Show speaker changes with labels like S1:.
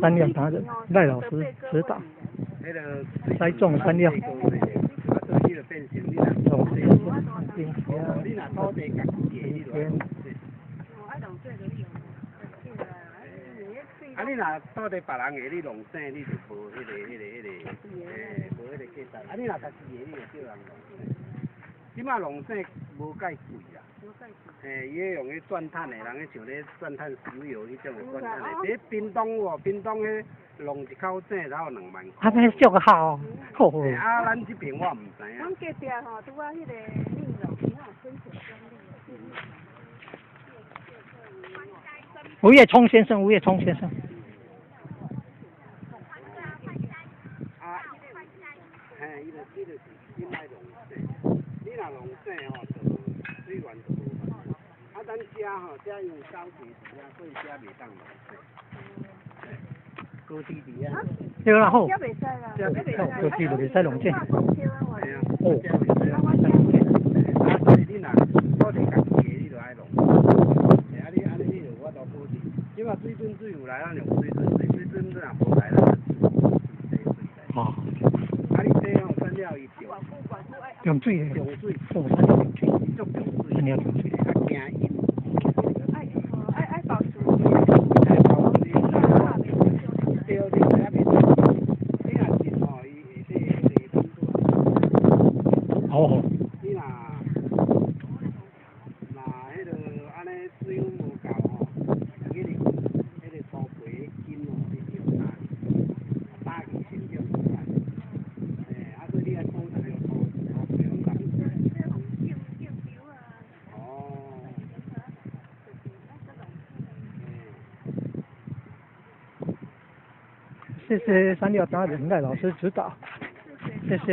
S1: 山料達人賴老師指導。
S2: 彼个
S1: 栽種山料。
S2: 啊，所以你就變成你若
S1: 種
S2: 你若土地家己的，你就愛弄水。啊，你若土地別人的，你弄井，你就無彼个，嘿，無彼个價值。啊，你若家己的，你就叫人弄井。這擺弄井無介貴啦。嘿，伊彼用彼鑽探的，人彼像咧鑽探石油彼種的鑽探的。佇屏東有無？屏東彼弄一口井才有2萬箍。
S1: 啊，那俗個好，好。
S2: 啊，咱這邊我毋知影。
S3: 阮隔壁吼，拄仔彼个面容，伊吼申請專利。
S1: 吳業聰先生，吳業聰先生。
S2: 啊，嘿，伊就是恁愛弄井，你若弄井吼，就水源就無法。啊，咱遮吼，遮因為高地佇遐，所以遮袂當弄井。高地佇遐。
S1: 對啦，好。
S3: 遮袂使啦，
S2: 遮袂使。
S1: 高地就袂使弄井。
S2: 係啊。
S1: 哦。
S2: 遮袂使。啊，所以你若土地家己的，你就愛弄。啊，你按呢你就有法度保持。這擺水準水有來，咱用水準水；水準若無來，咱就自水來。
S1: 哦。
S2: 啊，你這吼山料伊重。
S1: 重水。
S2: 重水。
S1: 哦，山料重水。
S2: 足重水。
S1: 山料重水。
S2: 較驚淹。
S3: 愛保持。
S2: 愛保持。對，你知影袂？你若浸吼，伊下底彼個水。
S1: 哦。
S2: 你若彼个按呢水溫無夠吼，彼个粗皮筋吼，伊就焦去，焦去成長無來。嘿，啊，所以你愛保持土皮攏共。哦。嘿。
S1: 謝謝山料達人賴老師指導，謝謝。